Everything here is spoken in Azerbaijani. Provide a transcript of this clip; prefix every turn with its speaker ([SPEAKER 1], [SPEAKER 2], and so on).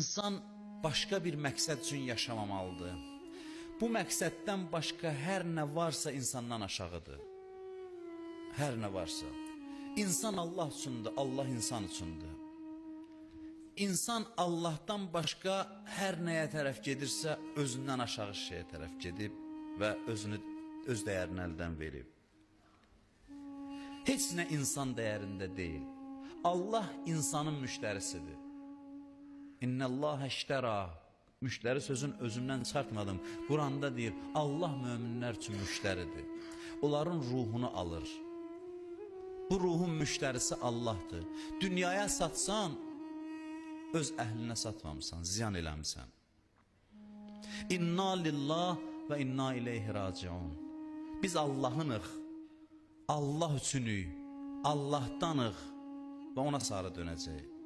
[SPEAKER 1] İnsan başqa bir məqsəd üçün yaşamamalıdır. Bu məqsəddən başqa hər nə varsa insandan aşağıdır. Hər nə varsa. İnsan Allah üçündür, Allah insan üçündür. İnsan Allahdan başqa hər nəyə tərəf gedirsə, özündən aşağı şeyə tərəf gedib və özünü öz dəyərini əldən verib. Heç nə insan dəyərində deyil. Allah insanın müştərisidir. İnnəllaha iştəra. Müştəri sözün özümdən çıxartmadım. Quranda deyir, Allah möminlər üçün müştəridir. Onların ruhunu alır. Bu ruhun müştərisi Allahdır. Dünyaya satsan, öz əhlinə satmamısan, ziyan eləmisən. İnna lillah və inna ileyhi raciun. Biz Allahınıq, Allah üçünük, Allahdanıq və ona sarı dönəcəyik.